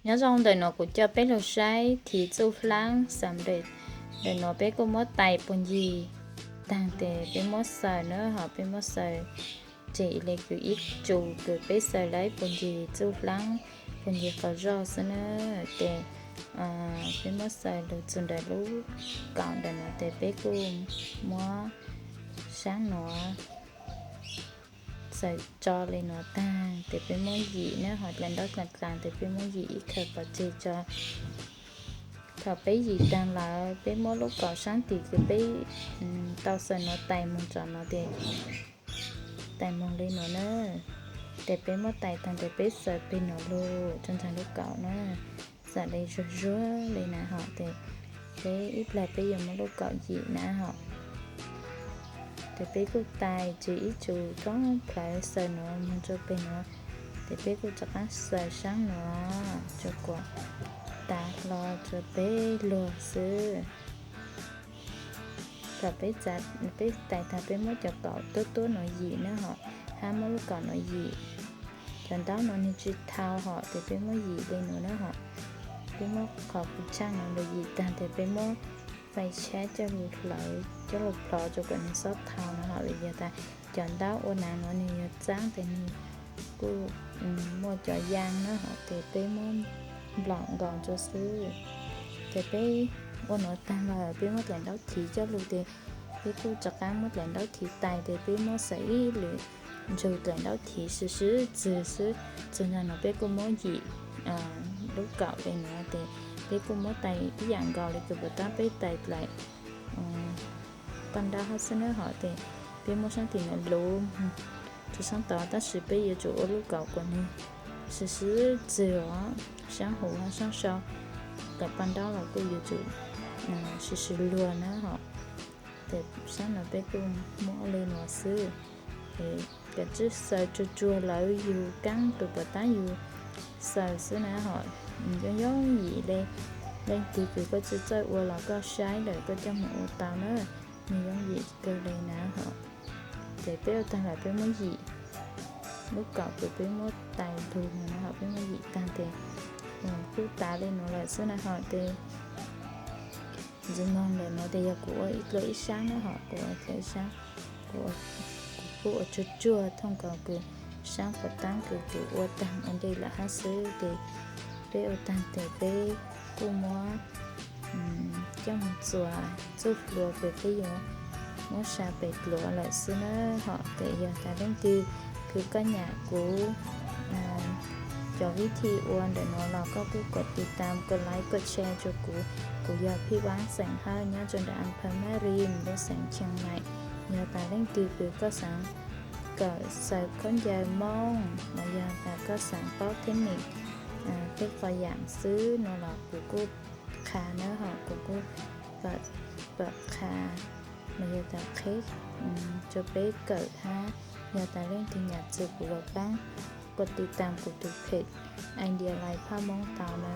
Nyob zoo, ntawm no kuv coj peb los saib thiv txuj hlaab xam res. Ntawm no peb kuj muab tais puag ncig taag tes peb muab xaws na, ho peb muab xaws tseg ib le kws ib tsu kws peb xaws lawm puag ncig txuj hlaab, puag ncig qhov zog xwb na. Ces peb muab xaws lug txug ntawm lub kaum ntawm no tes peb kuj muab saab nuav xaws tso le nuav taag tes peb muab yim na, ho dlaim ntaub dlaim dlaag tes peb muab yim ib khaws pov tseg tso. Thaum peb yim taag lawm peb muab lub kaum saab tim kws peb tau xaws nuav tais moog tso no tes tais moog le nuav na. Tes peb muab tais taag tes peb xaws peg nuav lug rua nraag lub kaum na, xam le zuag zuag le na ho tes peb ib plag peb yuav muab lub kaum yim na ho. Tes peb kuj tais tseg ib tsu thoob plawv xaws nuav moog rua peg nuav. Tes peb kuj rov qaab xaws saab nuav tso kuas tav hlo rua peb luag xwb. Thaum peb tais taag peb muab cov kaum tuab tuab nuav yim na ho, hab muab lub kaum nuav yim. Cov ntaub nuav nwg tsi thau ho tes peb muab yim le nuav na ho. Peb muab qhov kuv tshaaj nuav lug yim taag tes peb muab fais tshaib coj lug hlawv coj lug plhov rua kom nwg xob thau na ho. Vim yog tas cov ntaub ua naav nuav nwg yog txaab tes nwg kuj muaj cov yaa na ho tes peb muab nplaum nkaus rua xwb. Ces peb ua nuav taag lawm peb muab dlaim ntaub thiv coj lug tes peb kuj rov qaab muab dlaim ntaub thiv tais tes peb muab xaws ib lwm ntsug dlaim ntaub thiv sib sib txwg xwb. Txug nraag nuav peb kuj muab yim lub kaum le nuav tes peb kuj muab tais ib yaam nkaus le kws puas taab peb tais dlaim paj ntaub hab xwb na ho tes peb muab saab tim nuav luv rua saab tod tab sis peb yuav tsum ua lub kaum kuas nwg sib sib txwg os, saab huv hab saab sau. Dlaim paj ntaub los kuj yuav tsum sib sib luag na ho. Tes saab nuav peb kuj muab le nuav xwb. Ces kawm tswb xaws tsuag tsuag lawm yug kaab kws puas taab yug xaws xwb na ho. Yooj yooj yim le, leej twg kws koj tsi txawj ua los koj saib lawm koj coj moog ua tau na, nwg yooj yim kawg le na ho. Ces peb ua taag lawm peb muab yim lub kaum kws peb muab tais lug no na ho, peb muab yim taag tes kuj tav le nuav lawm xwb na ho tes ntxiv moog ntawm nuav tes yog kuv ua ib dlua ib saab na ho, kuv ua dlua ib saab, kuv kuj ua tsuag tsuag thooj nkaus kws saab puas taab kws kuv ua taag ua ntej lawm hab xwb. Tes peb ua taag tes peb kuj muab coj moog txuas txuj hlua kws peb yuav muab sa pem dluav lawm xwb na ho. Tes yog tas leej twg kws koj nyam kuv cov vib thi ua ntawm nuav los koj kuj kov tiv tam, kov like, kov share rua kuv. Kuv yog Phij Vaab xeem Hawj nyob rua ntawm Amphawm Maj Ris, lub xeev Chiang Mai. Yog tas leej twg kws koj xaav kawm xaws khaub ncaws Moob los yog tas koj xaav paub theb mem tej qhov yaam xwb no los kuv kuj qha na ho, kuv kuj pab qha los yog tas qheb rua peb kawm hab. Yog tas leej twg nyam txug kuv los paab kov tiv tam kuv tus page Idea Life Phaj Moob tau na.